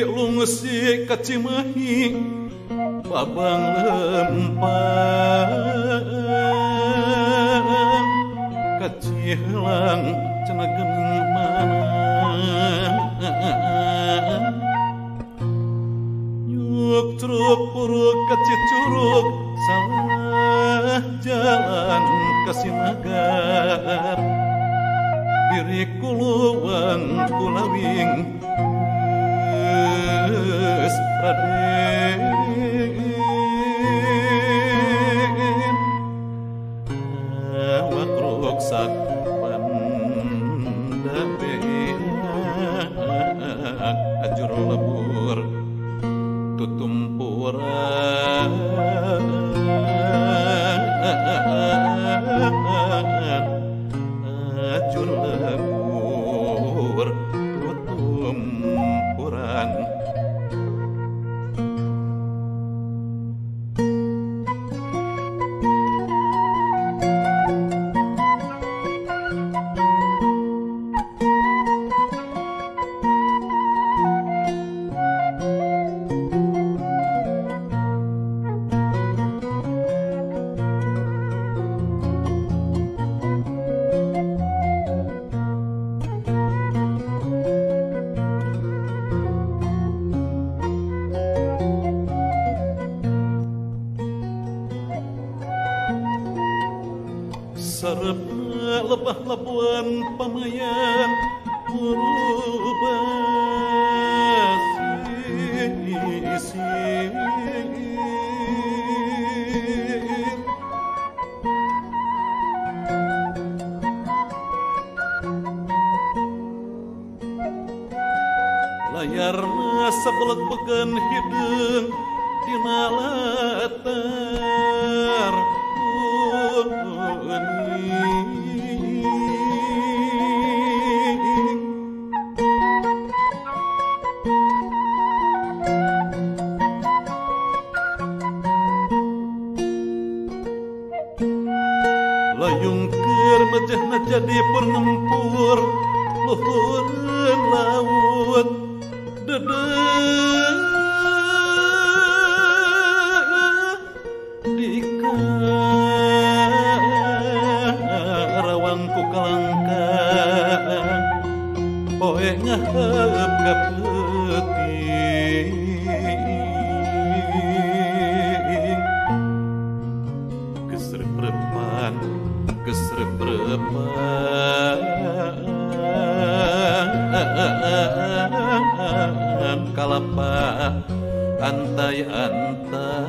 Lungsi ka Cimahi Babang lempang ka Cihelang cenah geuning mana nyuk curug puruk ka Cicurug salah jalan ka Sinagar diri kuluwang kulawing geus Raden awak ruksak banda beak ajur lebur tutumpuran ajur lebur tutumpuran. Sarepna lebah labuan pamayan murubah sisir layarna sabeleg began hideung dina latar layung keur mejehna jadi pernempur luhureun laut dedeh di Karawang ku kalangkang poe ngaheup ka peuting kesreprepan kesreprepan kalapa antai-antai.